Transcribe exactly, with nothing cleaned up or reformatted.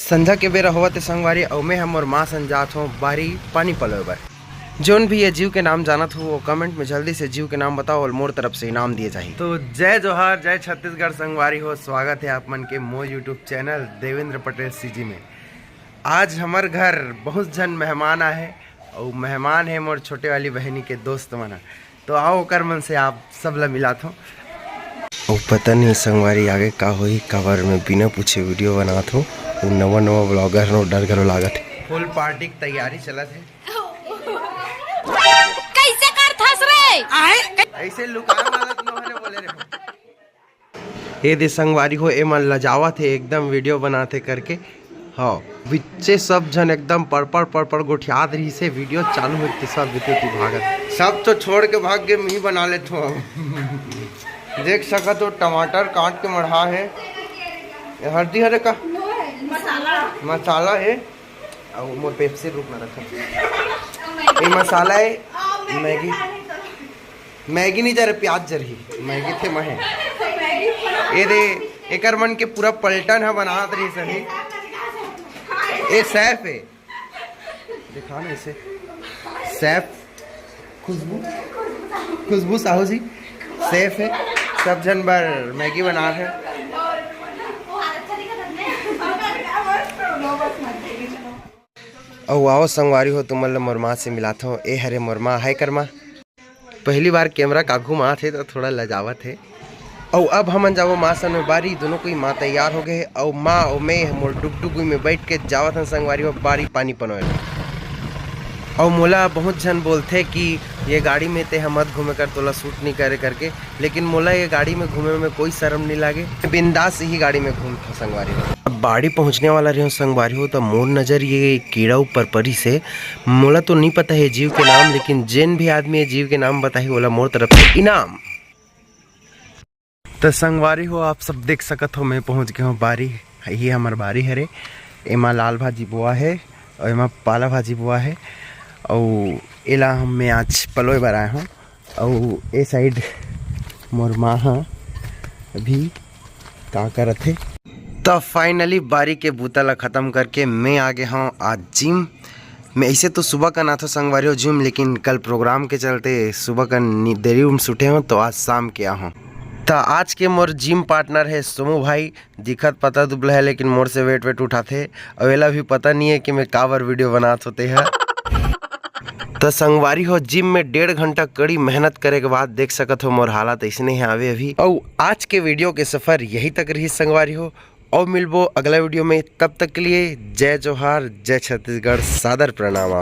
संझा के बेरा होवत हे संगवारी, अउ मैं ह मोर माँ सन जात हों बारी पानी पलोए बर। जोन भी ये जीव के नाम जानत हो, वो comment में जल्दी से जीव के नाम बताओ अउ मोर तरफ से इनाम दिए जाही। तो जय जोहार, जय छत्तीसगढ़ संगवारी हो, स्वागत हे आप मन के मोर YouTube channel Devendra Patel CG में। आज हमर घर बहुत झन मेहमान आए हे, अउ मेहमान हे मोर छोटे वाली बहिनी के दोस्त मन ह। तो आओ ओकर मन से आप सब ला मिलात हों। अउ पता नहीं संगवारी आगे का होही, काबर मैं बिना पूछे video बनात हों। वो नवा नवा vlogger हो, डर घलो लागत हे। Full party के तैयारी चलत हे। कैसे करथस रे? ऐसे लुकाए वाला तो हरे बोले रे। ये दे संगवारी हो, एमन लजावत हे एकदम video बनात हे करके। हाँ, बिच्चे सब झन एकदम पड़पड़ पड़पड़ गोठियात रहिस हे, video चालू होइस ते सब बिते ती भागत। सब तो छोड़ के भाग गे, मैं ही बना लेत हों। देख सकत हो टमाटर काट के मढ़ा हे, ये हल्दी हरे का मसाला हे, अउ मोर पेप्सी रुक ना रखा। ये मसाला हे, मैगी, मैगी नहीं जरे, प्याज जरही, मैगी थे महे। ये दे, एकर मन के पूरा पलटन ह बनात रहिस हे। ये सैफ हे, दिखा ना इसे, सैफ, खुशबू, खुशबू साहू जी, सैफ हे, सब झन बर मैगी बना हे। अउ आओ संगवारी हो, तुमन ल मोर माँ से मिलात हों। ए हरे मोर माँ, हाय कर माँ। पहली बार camera के आगू म आत हे तो थोड़ा लजावत हे। अउ अब हमन जाबो माँ सन में बारी, दोनों कोई माँ तैयार हो गए हे। अउ माँ अउ मैं मोर डुगडुगी में बैठ के जावत हन संगवारी हो बारी पानी पलोए ला। अउ मोला बहुत झन बोलथे कि ये गाड़ी में ते ह मत घूमे कर, तोला suit नहीं करे करके, लेकिन मोला ये गाड़ी में घूमे में कोई शर्म नहीं लागे। बिंदास ही गाड़ी में घूमथों संगवारी हो। अब बाड़ी पहुँचने वाला रहे हों संगवारी हो, तो मोर नजर ये कीड़ा ऊपर परिस हे। मोला तो नहीं पता हे जीव के नाम, लेकिन जेन भी आदमी ये जीव के नाम बताही, ओला मोर तरफ से इनाम। तो संगवारी हो, आप सब देख सकत हो, मैं पहुँच गए हों बारी। ये हमर बारी हरे, एमा लाल भाजी बोआ हे अउ एमा पाला भाजी बोआ हे, अउ एला हम मैं आज पलोए बर आए हों। अउ ए side मोर माँ ह अभी का करत हे। त finally बारी के बूता ला खत्म करके मैं आ गे हों आज gym में। ऐसे तो सुबह कन आथों संगवारी हो gym, लेकिन कल program के चलते सुबह कन नि-, देरी में उठे हों, तो आज शाम के आ हों। त आज के मोर gym partner हे सोमू भाई, दिखत पतला दुबला हे, लेकिन मोर से weight वेट उठाथे, अउ एला भी पता नहीं हे कि मैं काबर video बनात हों ते ह। त संगवारी हो, gym में डेढ़ घंटा कड़ी मेहनत करे के बाद देख सकत हो मोर हालत अइसने हे आवे अभी। अउ आज के video के सफर यही तक रही संगवारी हो, अउ मिलबो अगला video में। तब तक के लिए जय जोहार, जय छत्तीसगढ़, सादर प्रणाम आप।